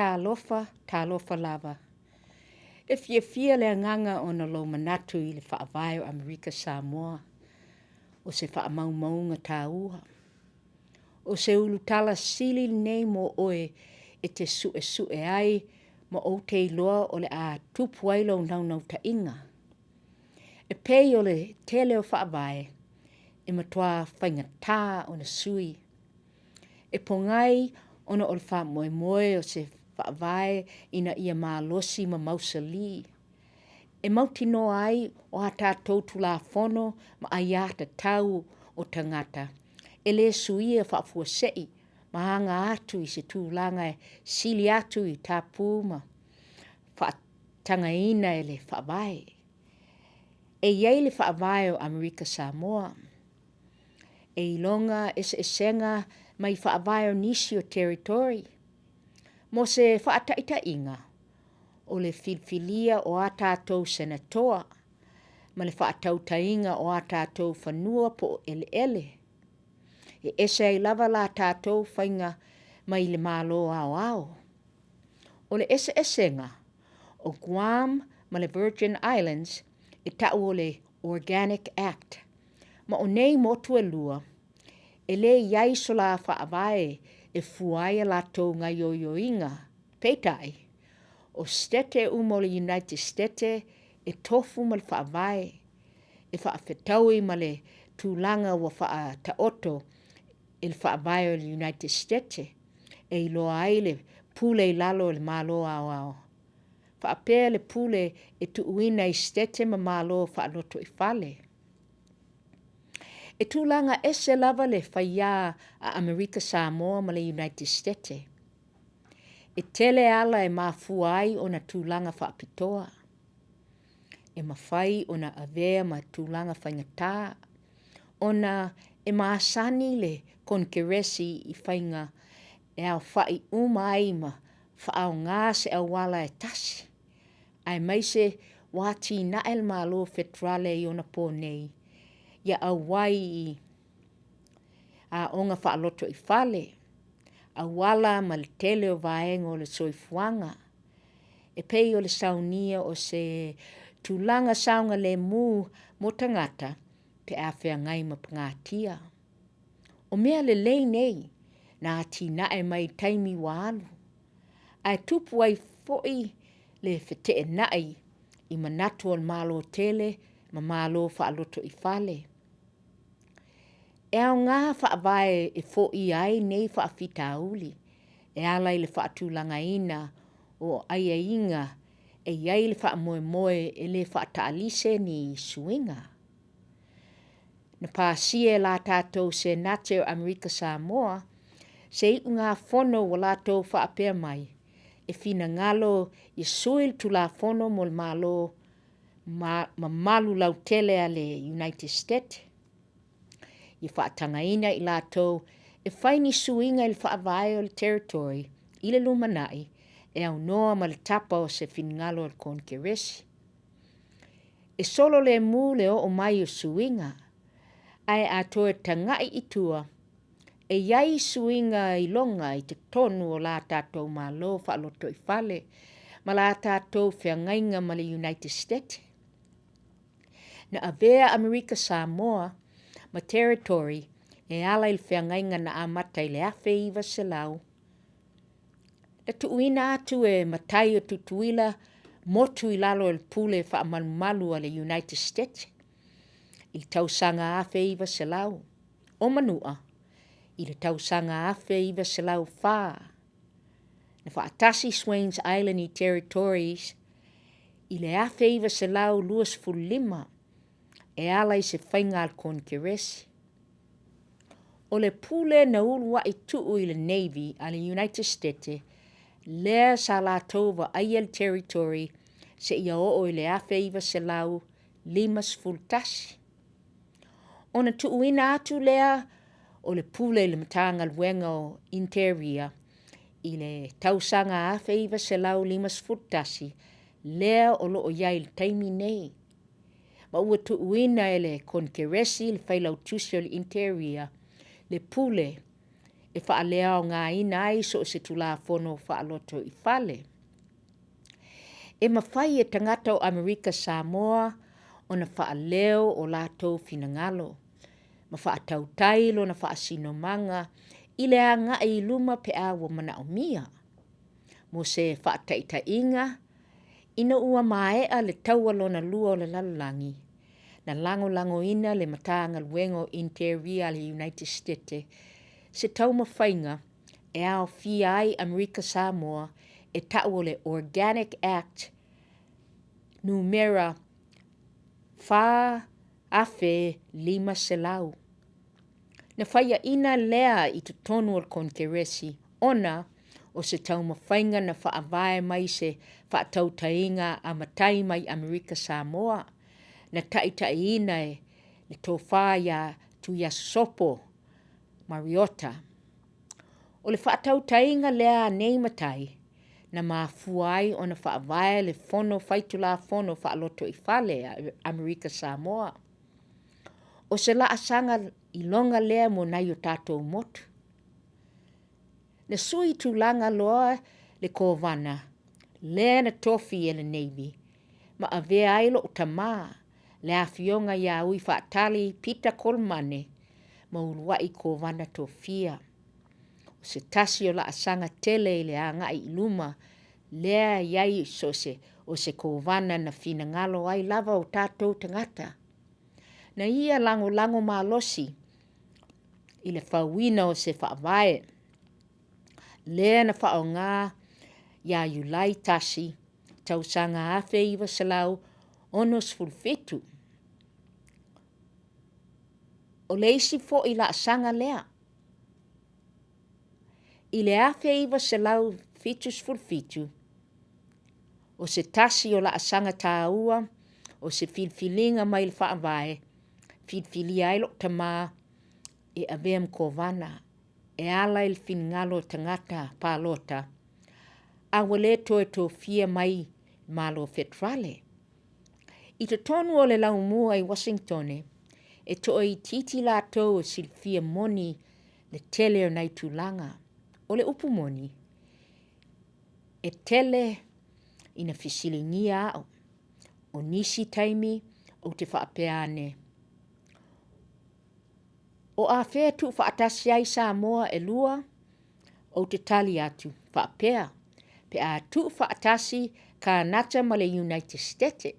Talofa, talofa lava. E fiafia le agaga ona o lou manatu i le Faavae o Amerika Samoa, o se faamaumauga taua. O se ulutala sili lenei mo oe e te suesue ai ma ou te iloa o le a tupu ai lou naunautaiga. E pei o le tele o faavae, e matua faigata ona sui. E pogai ona o le faamoemoe o se faavae ina ia malosi ma mausali, e mautinoa ai o a tatou Tulafono ma aiatatau o tagata e le suia faafuasei ma aga atu i se tulaga e sili atu i tapu ma faatagaina e le Faavae. E i ai le Faavae o Amerika Samoa. E iloga eseesega mai faavae o nisi o territory. Mo se faataitaiga, o le filifilia o a tatou Senatoa ma le faatautaiga o a tatou fanua po o eleele. E ese ai lava la tatou faiga mai le Malo aoao. O le eseesega o Guam ma le Virgin Islands e ta'u o le Organic Act, ma o nei motu e lua, e le i ai so la faavae e fua ai a latou gaioioiga, peitai, o Setete uma o le United Setete e tofu ma le faavae, e faafetaui ma le tulaga ua faataoto e le faavae o le United Setete e iloa ai le pule i lalo o le Malo aoao. Faapea le pule e tuuina i Setete ma Malo faalotoifale. E tulaga ese lava le faiā a Amerika Samoa ma le United Setete. E tele ala e mafua ai ona tulaga faapitoa. E mafai ona avea ma tulaga faigata ona e masani le Konekeresi i faiga e aofa'i uma ai ma faaaogā se auala e tasi, aemaise ua atinae le Malo Feterale i ona pō nei ia auai i aoga faalotoifale, auala ma le tele o vaega o le soifuaga, e pei o le saunia o se tulaga saogalemu mo tagata pe a feagai ma pagatia. O mea lelei nei na atinae mai taimi ua alu, ae tupu ai foi le feteenai i manatu o le Malo tele ma Malo faalotoifale. E aoga faavae e foia ai nei faafitauli e ala i le faatulagaina o aiaiga e i ai le faamoemoe e le faataalise ni suiga. Na pasia e la tatou Senate o Amerika Samoa se iugafono ua latou faapea mai, e finagalo ia sui le Tulafono mo le Malo mamalu lautele a le United State, ia faatagaina i latou e fai ni suiga i le faavae o le Territory i le lumanai e aunoa ma le tapa o se finagalo o le Konekeresi. E solo lemu le oo mai o suiga, ae a toe taga'i i tua, e i ai suiga iloga i totonu o la tatou Malo faalotoifale ma la tatou feagaiga ma le United State. Na avea Amerika Samoa ma Territory e ala i le feagaiga na amata i le 1900. Na tuuina atu e matai o Tutuila motu i lalo o le pule faamalumalu a le United States i le tausaga 1900, o Manua i le tausaga 1904. Na faatasi Swains Island i Territories i le 1925 e ala i se faiga a le Konekeresi. O le pule na ulua'i tuu i le Navy a le United State lea sa latou vaaia le Territory seia oo i le 1951. Ona tuuina atu lea o le pule i le Matagaluega o Interior i le tausaga 1951 lea o lo o i ai i le taimi nei, ma ua tuuina e le Konekeresi le Failautusi o le Interior le pule. e faaleaogaina ai so o se Tulafono Faalotoifale. E mafai e tagata o Amerika Samoa ona faaleo o latou finagalo ma faatautai lona faasinomaga i le agai i luma pe a ua manaomia. Mo se faataitaiga, ina ua maea le Taua Lona Lua o le Lalolagi, na lagolagoina le Matagaluega o Initeria a le United Setete se taumafaiga e aofia ai Amerika Samoa e ta'u o le Organic Act Numera 4500. Na faiaina lea i totonu o le Konekeresi ona o se taumafaiga na faavae mai se faatautaiga a matai mai Amerika Samoa na taitaiina e le Tofa ia Tuiasosopo Mariota. O le faatautaiga lea a nei matai na mafua ai ona faavae le Fono Faitulafono Faalotoifale a Amerika Samoa. O se laasaga iloga lea mo nai o tatou motu. Na sui tulaga loa le Kovana lea na tofi e le Navy ma avea ai lo'u tamā, le Afioga ia Uifaatali Pita Kolomane ma ulua'i Kovana tofia. O se tasi o laasaga tele i le agai i luma lea i ai so o se o se Kovana na finagalo ai lava o tatou tagata. Na ia lagolago malosi i le fauina o se faavae lea na faaaoga ia Iulai 1, tausaga 1967. O le isi foi laasaga lea. I le 1977, o se tasi o laasaga taua o se filifiliga mai le Faavae, filifilia ai lou tamā e avea ma Kovana e ala i le finagalo o tagata palota, a ua le toe tofia mai le Malo Feterale. I totonu o le laumua i Uasinitone, e toaitiiti latou e silafia moni le tele o nai tulaga. O le upu moni, e tele ina fesiligia a'u. O nisi taimi ou te faapea ane, O afea e tuufaatasi ai Samoa elua? Ou te tali atu faapea, Pe a tuufaatasi Kānata ma le United Stete.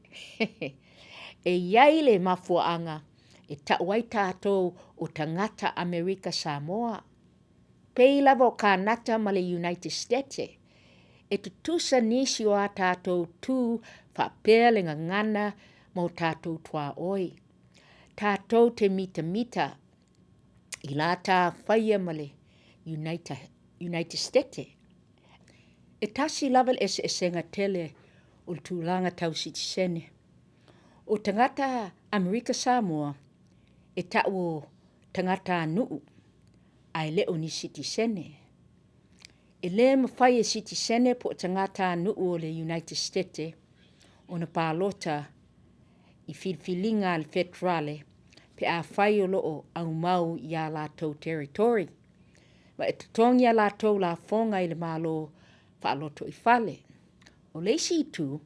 E i ai le mafuaaga e ta'u ai tatou o tagata Amerika Samoa. Pei lava o Kānata ma le United Stete, e tutusa nisi o a tatou tū faapea le gagana ma o tatou tuaoi. Tatou te mitamita i la tā faia ma le United Stete. E tasi lava le eseesega tele o le tulaga tau sitisene. O tagata Amerika Samoa e ta'u o tagatanuu ae le o ni sitisene. E lē mafai e sitisene po o tagatanuu o le United Stete ona palota i filifiliga a le feterale pe afai o lo o aumau i a latou territory ma e totogi a latou lafoga i le Malo faalotoifale. O le isi itu,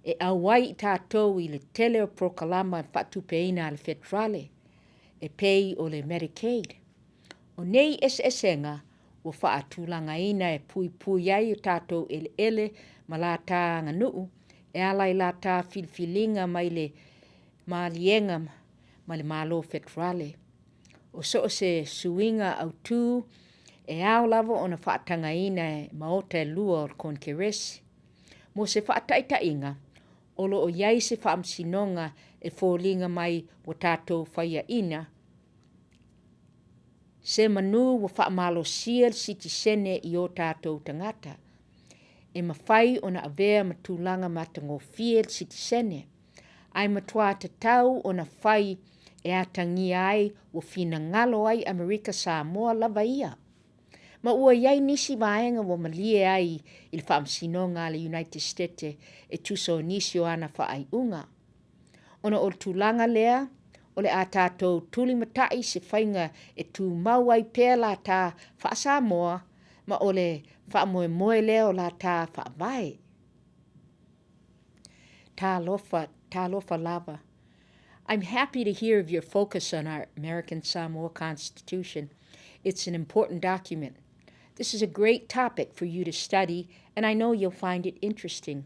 e auai i tatou i le tele o polokalama faatupeina a le feterale e pei o le Medicaid. O nei eseesega ua faatulagaina e puipui ai o tatou eleele ma lata aganuu e ala i lata filifiliga mai le maliega ma le Malo Feterale. O so o se suiga autū e ao lava ona faatagaina e maota e lua o le Konekeresi. Mo se faataitaiga, o lo o i ai se faamasinoga e foliga mai ua tatou faiaina se manu ua faamalosia le sitisene i o tatou tagata. E mafai ona avea ma tulaga matagofie le sitisene, ae matuā tatau ona fai e atagia ai ua finagalo ai Amerika Samoa lava ia. Ma ua i ai nisi vaega ua malie ai i le faamasinoga a le United Stete e tusa o nisi o ana faaiuga. Ona o le tulaga lea, O le a tātou tulimataʻi se faiga e tumau ai pea la tā faa-Samoa ma o le faamoemoe lea o la tā faavae. Talofa, talofa lava. I'm happy to hear of your focus on our American Samoa Constitution. It's an important document. This is a great topic for you to study, and I know you'll find it interesting.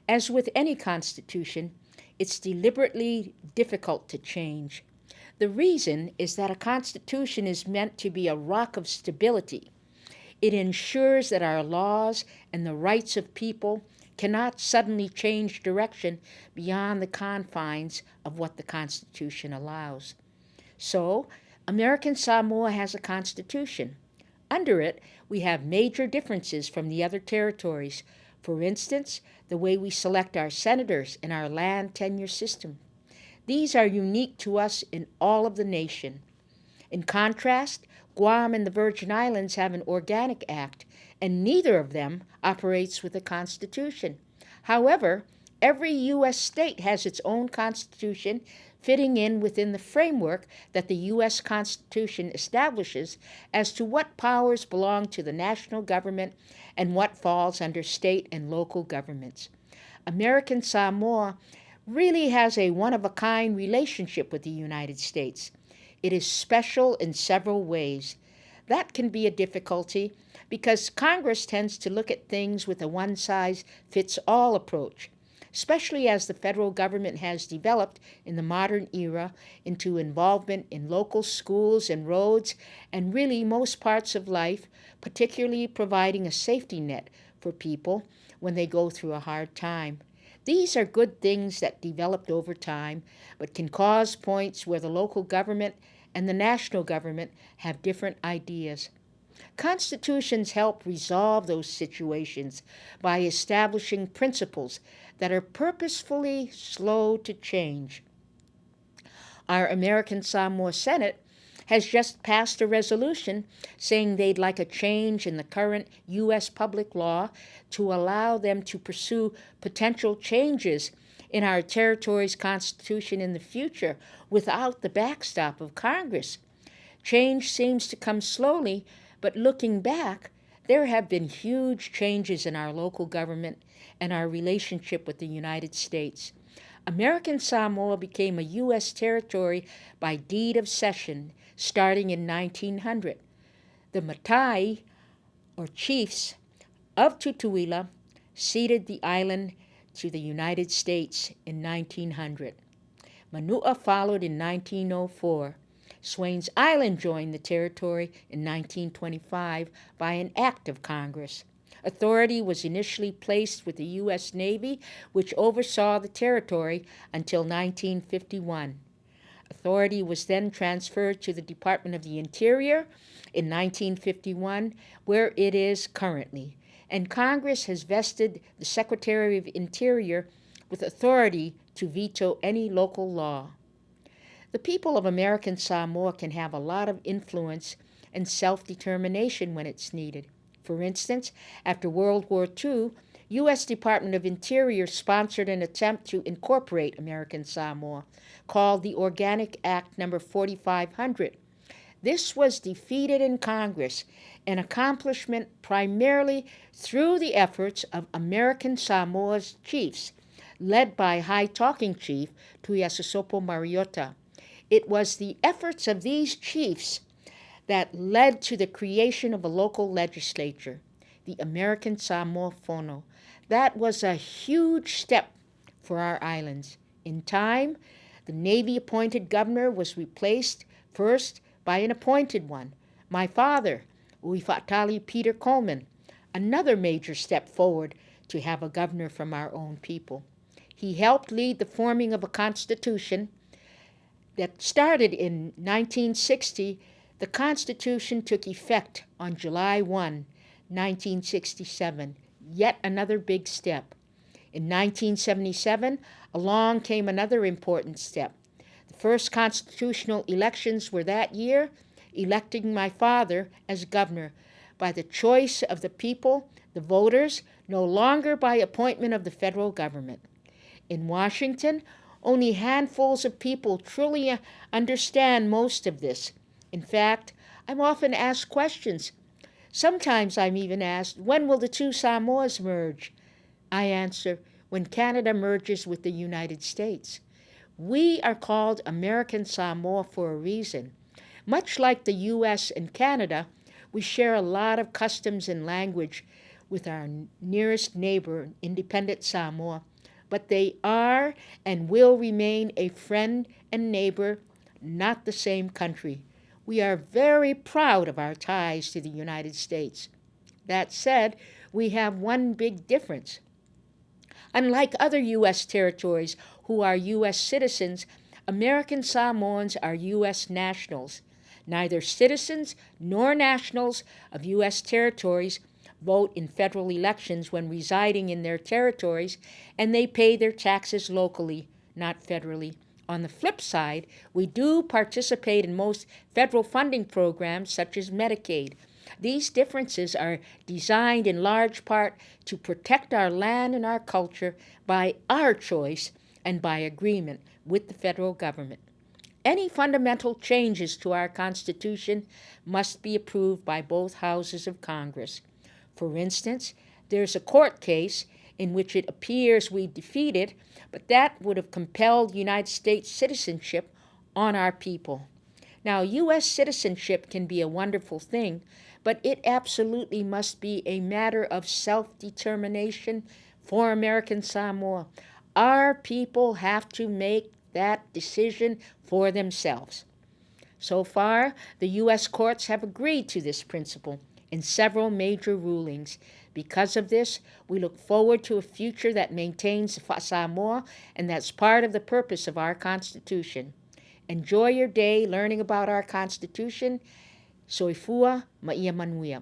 As with any constitution, it's deliberately difficult to change. The reason is that a constitution is meant to be a rock of stability. It ensures that our laws and the rights of people cannot suddenly change direction beyond the confines of what the Constitution allows. So, American Samoa has a constitution. Under it, we have major differences from the other territories. For instance, the way we select our senators and our land tenure system. These are unique to us in all of the nation. In contrast, Guam and the Virgin Islands have an organic act, and neither of them operates with a constitution. However, every U.S. state has its own constitution fitting in within the framework that the U.S. Constitution establishes as to what powers belong to the national government and what falls under state and local governments. American Samoa really has a one of a kind relationship with the United States. It is special in several ways. That can be a difficulty because Congress tends to look at things with a one size fits all approach, especially as the federal government has developed in the modern era into involvement in local schools and roads and really most parts of life, particularly providing a safety net for people when they go through a hard time. These are good things that developed over time, but can cause points where the local government and the national government have different ideas. Constitutions help resolve those situations by establishing principles that are purposefully slow to change. Our American Samoa Senate has just passed a resolution saying they'd like a change in the current U.S. public law to allow them to pursue potential changes in our territory's constitution in the future without the backstop of Congress. Change seems to come slowly, but looking back, there have been huge changes in our local government and our relationship with the United States. American Samoa became a U.S. territory by deed of cession starting in 1900. The Matai, or chiefs, of Tutuila ceded the island to the United States in 1900. Manua followed in 1904. Swains Island joined the territory in 1925 by an act of Congress. Authority was initially placed with the U.S. Navy, which oversaw the territory until 1951. Authority was then transferred to the Department of the Interior in 1951, where it is currently. And Congress has vested the Secretary of Interior with authority to veto any local law. The people of American Samoa can have a lot of influence and self determination when it's needed. For instance, after World War II, U.S. Department of Interior sponsored an attempt to incorporate American Samoa called the Organic Act Number 4500. This was defeated in Congress, an accomplishment primarily through the efforts of American Samoa's chiefs, led by High Talking Chief Tuiasosopo Mariota. It was the efforts of these chiefs that led to the creation of a local legislature, the American Samoa Fono. That was a huge step for our islands. In time, the Navy appointed governor was replaced first by an appointed one, my father, Uifatali Peter Coleman, another major step forward to have a governor from our own people. He helped lead the forming of a constitution that started in 1960. The Constitution took effect on July 1, 1967, yet another big step. In 1977, along came another important step. The first constitutional elections were that year, electing my father as governor by the choice of the people, the voters, no longer by appointment of the federal government. In Washington, Only handfuls of people truly understand most of this. In fact, I'm often asked questions. Sometimes I'm even asked, when will the two Samoas merge? I answer, when Canada merges with the United States. We are called American Samoa for a reason. Much like the U.S. and Canada, we share a lot of customs and language with our nearest neighbor, independent Samoa, but they are and will remain a friend and neighbor, not the same country. We are very proud of our ties to the United States. That said, we have one big difference. Unlike other U.S. territories who are U.S. citizens, American Samoans are U.S. nationals. Neither citizens nor nationals of U.S. territories vote in federal elections when residing in their territories, and they pay their taxes locally, not federally. On the flip side, we do participate in most federal funding programs such as Medicaid. These differences are designed in large part to protect our land and our culture by our choice and by agreement with the federal government. Any fundamental changes to our Constitution must be approved by both houses of Congress. For instance, there's a court case in which it appears we defeated, but that would have compelled United States citizenship on our people. Now, U.S. citizenship can be a wonderful thing, but it absolutely must be a matter of self determination for American Samoa. Our people have to make that decision for themselves. So far, the U.S. courts have agreed to this principle in several major rulings. Because of this, we look forward to a future that maintains Samoa, and that's part of the purpose of our Constitution. Enjoy your day learning about our Constitution. Soifua ma ia manuia.